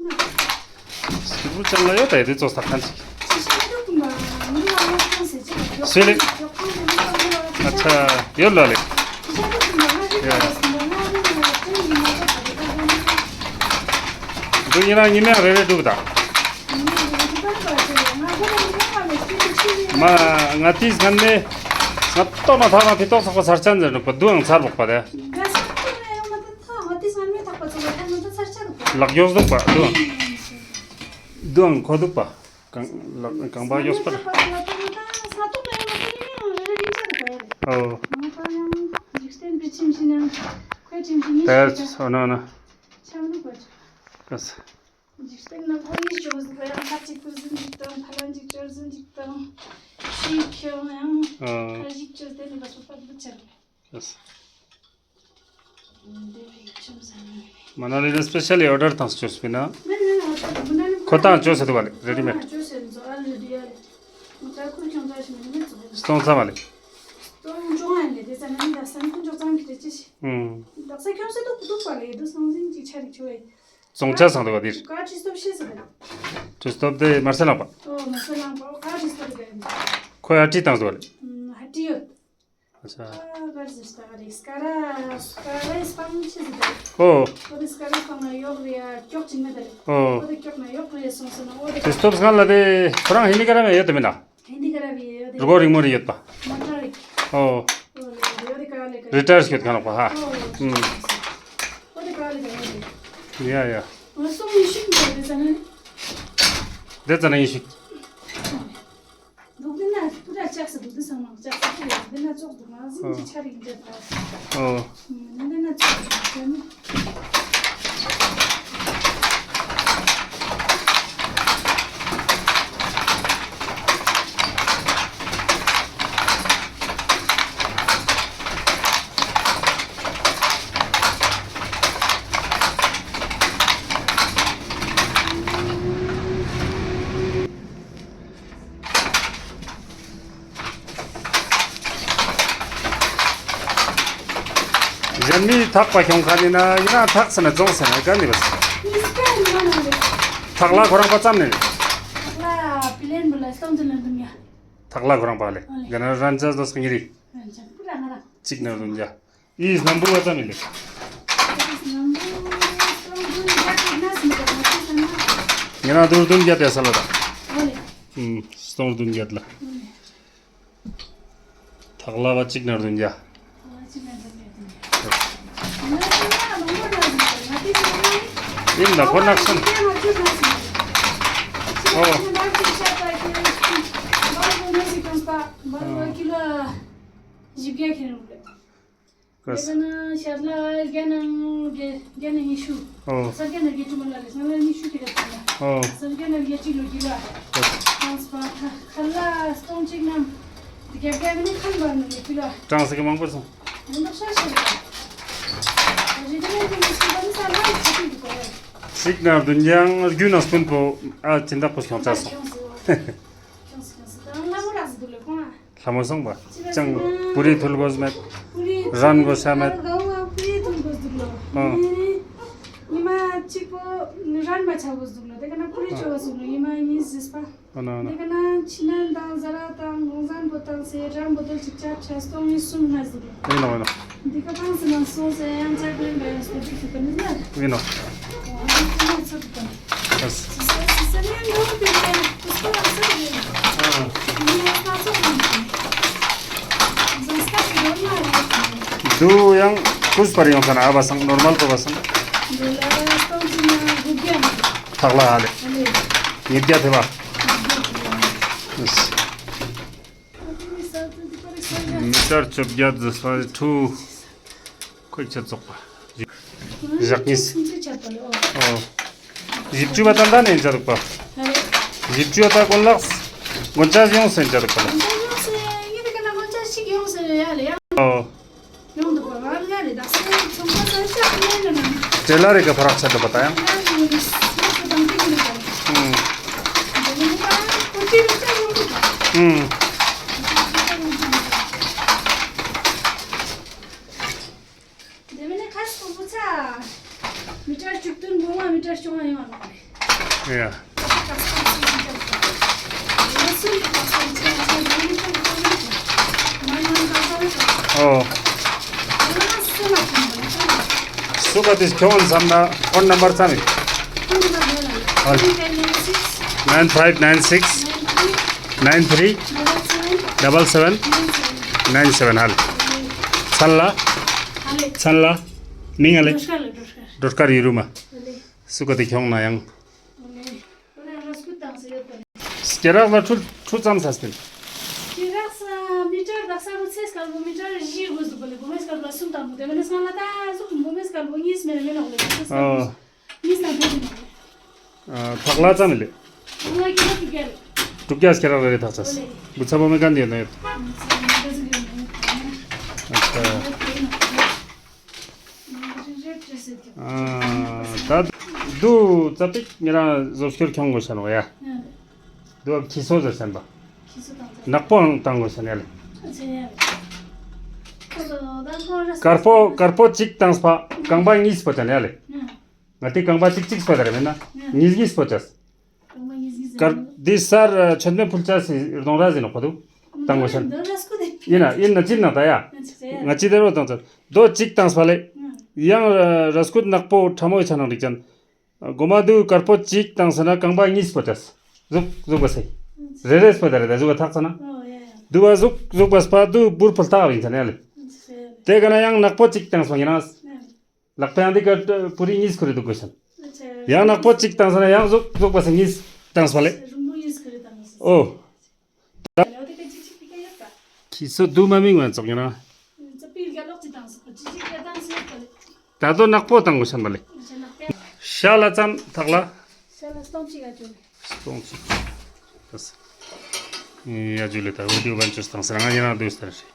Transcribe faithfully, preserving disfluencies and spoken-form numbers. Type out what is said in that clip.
སྐྱིད་པོ་ཅང་ལ་ཡོད་ད་ཡ་དེ་ཙོགས་ས་ཁན་ཞིག་སུ་ལེ། ཨ་ཆ་ཡོད་ལ་ལེ། ཡ། འདུག་ཡིན་ན་ཉི་མ་རེ་རེ་འདུག་ད། མ་ང་ཏིས་ངན་མེ། ང་ཏོ་མ་ཐག་ན་ཕི་ཏོག་ཚག་པ་ཚར་ཅན་ཟེར་འདུག་པ་དུའང་ཚར་བོག་པ་དེ། ལག་ཡོག་འདུག་པ་དུའང་། དུའང་ཁོ་འདུག་པ། གང་ལག་གང་པ་ཡོག་པ། ཨོ། ཏེར་ཨོ་ན་ན། ཀ་ས། འཇིག་རྟེན་ན་ཁོ་གཉིས་ཅོག་ཟིག་ཡང་ཁ་ཅིག་པུར་ཟིན་ཅིག་དང་ཕ་ལན་ཅིག་ཅོར་ཟིན་ཅིག་དང་ཤིག་ཁྱོང་ཡང་ཨ། ཁ་ཞིག་ཅོར་ཏེ་ནི་བ་སོ་པ་དུ་ཆར་ལེ། ཡེས། མ་ན་ལི་ནི་སྤེ་ཤལ་ལི་ཨོ་ཌར་ཏང་ཅོས་པི་ན། ཁོ་ཏང་ཅོས་ཏེ་བ་ལེ་རེ་ཌི་མེཌ། སྟོང་ཙམ་མ་ལེ། ཨུམ། ཙོང་ཆ་སང་དུ་བ་དིར། ཀྲི་སྟོབ་དེ་མར་སེ་ལང་པ། ཁོ་ཡ་ཀྲི་ཏང་དུ་བ་ལེ། ཨོ། ཨོ། ཀྲི་སྟོབ་སང་ལ་དེ་ཁོ་རང་ཧིན་དི་ཀ་ར་མེ་ཡོད་དེ་མེ་ན། རུ་གོ་རིང་མོ་རེ་ཡོད་པ། ཨོ། རི་ཊ་ཡར་ཡོད་ཁན་ནོག་པ་ཧ། ཨུམ། ཡ་ཡ། དེ་ཙ་ན་ཡིན་ཤིག་འདུག་དེ་ན་ཕུ་ར་ལྕགས་སུ་འདུག་དེ་སང་མང་ལྕགས་སུ་ཕུ་ར་དེ་ན་ཙོག་འདུག་མ་ཟིན་གྱི་ཆ་རིག་འདྲ་དང་། ཨོ། དེ་ན་ཙོག་འདུག་དེ་ནི། གཞན་མི་ཐག་པ་ཁྱོང་ཁ་ནི་ན་ཡིན་ན་ཐག་ས་ན་ཙོང་ས་ན་ག་ནི་བ་ས། ཐག་ལ་ཁོ་རང་པ་ཙམ་ནི། ཐག་ལ་པི་ལེན་བུ་ལ་སྟོང་ཙམ་ན་འདུག་ཡ། ཐག་ལ་ཁོ་རང་པ་ལེ། ཨོ་ལེ། ག་ན་རན་ཅ་དོ་སང་ཡི་རི། རན་ཅ་པུ་ར་ང་རང་། གཅིག་ན་བདུན་བརྒྱ། ཨི་སྣམ་བུ་བ་ཙམ་ཡིན་ལེ། ཉེ་རང་དུར་བདུན་བརྒྱ་དེ་ས་ལ་དང་། ཨུམ། སྟོང་བདུན་བརྒྱ་ལ། ཐག་ལ་བ་གཅིག་ན་བདུན་བརྒྱ། ཡིན་ད་ཁོ་ནག་སོན། ཨོ། བཞི་བརྒྱ་ཁྱེར་རུང་། དེ་ཀ་ན་ཤར་ལ་བརྒྱ་ནང་བརྒྱ་ནང་ཉི་ཤུ། ཨོ། ས་བརྒྱ་ནང་བརྒྱད་ཅུ་མ་ལ་ལེ་སང་ལ་ཉི་ཤུ་ཁྱེར་རེ་ཐོང་ལ། ཨོ། ས་བརྒྱ་ནང་བརྒྱད་ཅུ་ལོ་རྒྱུ་ལ། ཨོ། ཁ་ལ་སྟོང་གཅིག་ནང་བརྒྱད་བརྒྱ་ནང་ཁ་ལ་ནང་ལོ་རྒྱུ་ལ། གྲངས་ཀ་མང་པོ་སོང་། མི་ནག་ཤ་ཤ་རེ། ཞི་དེ་ནང་གི་ཉི་ཤུ་བ་ནི་ས་ལ་ཁ་ཐུག་གི་གོ་ཡ། གཅིག་ན་བདུན་བརྒྱའང་རྒྱུ་ནང་སྤུན་པོ་ཨ་ཅི་འདྲ་པོ་ཁྱོང་ཚར་སོང་། ཁྱོང་སོང་ཁྱོང་སོང་། ད་ང་ལ་མོ་རག་ཟི་འདུག་ལེ་ཁོང་ཨ། ལྷ་མོ་སོང་པ། ཅང་པུ་རི་ཐུལ་དགོས་མེད། རན་དགོས་ས་མེད། ཨ། ཉི་མ་གཅིག་པོ་རན་པ་ཆ་དགོས་འདུག་ལོ། དེ་ཀ་ན་པུ་རི་ཆོ་བ་སོང་ལོ་ཉི་མ་གཉིས་ཟིས་པ། ཨ་ན་ཨ་ན། དེ་ཀ་ན་ཕྱི་ནང་དང་ཟ་ར་དང་གོང་ཟན་པོ་དང་སེ་རམ་བོ་དོལ་ཅིག་ཅབ་ཆ་སྟོང་གཉིས་གསུམ་ན་ཟིག་ཨིན་ནོག་ཨིན་ནོག། འདི་ཀ་ཕངས་སེ་ནང་སོང་སེ་ཡང་ཅག་ལེན་པ་ཡང་སྟོད་ཅིག་ཐུབ་པ་ནི་ཟེར། ཨིན་ནོག། འོ་འདི་ཀ་ན་ཚོད་དང་། ཨ་སི། སི་སི་ནི་ནོ་དེ་ནི་ཀུས་པ་རང་སེ་རེད། ཨ། ནི་ཡང་སྣ་ཚོགས་རང་སེ། ཟངས་དཀར་གྱི་རོལ་མ་རེད། དུ་ཡང་ཀུས་པ་རེ་ཡོང་ས་ན་ཨ་བ་སང་ནོར་མལ་པོ་བ་སང་། འདི་ལ་སྟོང་གཅིག་ན་དགུ་བརྒྱ་མ། ཐག་ལ་ཨ་ལེ། ཨ་ལེ། ཉིས་བརྒྱ་ཐེ་བ། མི་ཊར་བཅོ་བརྒྱད་ཟེར་ས་ཁྲུ། ཁོའི་ཆ་ཙོག་པ། ཞག་གཉིས། ཨོ། བཞི་བཅུ་བ་ད་ད་ནས་འཇལ་འདུག་པ། བཞི་བཅུ་བ་ད་གོན་ལགས། གོན་ཆ་ཡོང་སེ་འཇལ་འདུག་པ་ལ། ཨོ། ཡོང་འདུག་པ་ང་ལ་ཡ་ལེ་ད་སེ་ཚོང་པ་ས་ཤ་ཁུ་ལེ་ནི་མ། ཏྲེ་ལར་རི་ག་ཕ་རག་ཆ་འདུག་པ་ད་ཡང་། ང་ལ་ཡོང་འདུག་སེ་ཚོང་པ་ས་ཤ་ཁུ་ལེ་ནི་མ། ཨུམ། འདི་ནི་ད་ཀུར་ཏི་རུ་ཆ་ཡོང་འདུག་པ། ཨུམ། དེ་མིན་ནི་ཁ་སྐོམ་པོ་ཚ། མི་ཊར་བཅུ་བདུན་བུང་བ་མི་ཊར་བཅོ་ལྔ་ཡོང་བ་ནོག་ལེ། ཡ། ཨོ། སུ་ག་དེ་ཁྱོང་བསམ་ན་ཕོན་ནམ་བར་ཙམ་ཡིན། ཨོ། nine five nine six nine three double seven nine seven. ཧ་ལེ། མཚན་ལ། མཚན་ལ། མིང་ཨ་ལེ། སྒྲོལ་དཀར་ཡུ་རུ་མ། སུ་ག་དེ་ཁྱོང་ན་ཡང་། སྐེ་རགས་ལ་ཁྲུ་ཁྲུ་ཙམ་ས་སྟེ། སྐེ་རགས་ས་མི་ཊར་དག་ས་རུ་ཚེས་དཀར་པོ་མི་ཊར་བཞི་དགོས་འདུག་པ་ལེ། བུ་མོའི་དཀར་པོ་ལ་གསུམ་དང་པོ་དེ་མིན་ན་སྔ་ལ་ད་ཟུག་བུ་མོའི་དཀར་པོ་གཉིས་མེད་མེད་ནོག་ལེ། ཨོ། གཉིས་དང་པོ་དེ་ནོག་ལེ། ཨ། ཐག་ལ་ཙམ་ལེ། ཐག་ལ་ཁྱེར་དུ་གལ། དྲུག་བརྒྱ་སྐེ་རགས་རེ་རེ་ཐག་ཚས། ཨོ་ལེ། བུ་ཚ་བོ་མེ་གན་དེ་ནོ་ཡོད། ཨ་ཙི། ཨ། ད་དུ་ཙ་པིག་ཉེ་རང་བཟོ་སྐྱོར་ཁྱོང་དགོས་ཤན་བ་ཡ། དུ་ཁྱི་སོ་ཟེར་ཤན་པ། ནག་པོ་ཨང་བཏང་དགོས་ཤན་ཡ་ལེ། དཀར་པོ་དཀར་པོ་གཅིག་བཏང་སྤ་རྐང་པ་གཉིས་པོ་ཅན་ཡ་ལེ། ང་དེ་རྐང་པ་གཅིག་གཅིག་སྤ་དར་མེད་ན་གཉིས་གཉིས་པོ་ཅས། དཀར་དེ་སར་ཆོད་མེད་ཕུལ་ཅས་སི་རྡོང་ར་ཟིན་ནོ་ཁོ་དུ་བཏང་དགོས་ཤན། ཡིན་ན་ཡིན་ན་ཅི་ན་ད་ཡ། ང་ཅི་དེ་རོ་བཏང་ཚར། དོ་གཅིག་བཏང་སྤ་ལེ། ཡང་ར་སྐུད་ནག་པོ་ཕྲ་མོ་ཡི་ཆ་ནང་རིག་ཅན། གོ་མ་དུ་དཀར་པོ་གཅིག་བཏང་ས་ན་རྐང་པ་གཉིས་པོ་ཅས། ཟུག་ཟུག་པ་སེ། རེ་རེ་སྤ་ད་རེ་ད་ཟུག་པ་ཐག་ཚ་ན། དུ་བ་ཟུག་ཟུག་པ་སྤ་དུ་བུར་ཕུལ་ཐག་བིན་ཚ་ནས་ལེ། དེ་ག་ན་ཡང་ནག་པོ་གཅིག་བཏང་སོང་ཡིན་ན། ལག་པའང་དེ་ག་པུ་རི་གཉིས་ཁུ་རེ་དུ་དགོས་ཤན། ཡང་ནག་པོ་གཅིག་བཏང་ས་ན་ཡང་ཟུག་ཟུག་པ་སེ་གཉིས་བཏང་སོང་ལེ། ཨོ། ཁྱི་སོ་དུ་མ་མིང་བན་ཙོག་ཡིན་ན། ད་དོ་ནག་པོ་བཏང་དགོས་ཤན་པ་ལེ། ཤ་ལ་ཙམ་ཐག་ལ། ཤ་ལ་སྟོང་གཅིག་ཡ་ཇུ་ལེ། སྟོང་གཅིག་ཡ་ཇུ་ལེ། ད་འོ་དེ་བན་ཅོས་བཏང་ས་ན་ང་ཡིན་ན་དུ་སྟར་ཤེ།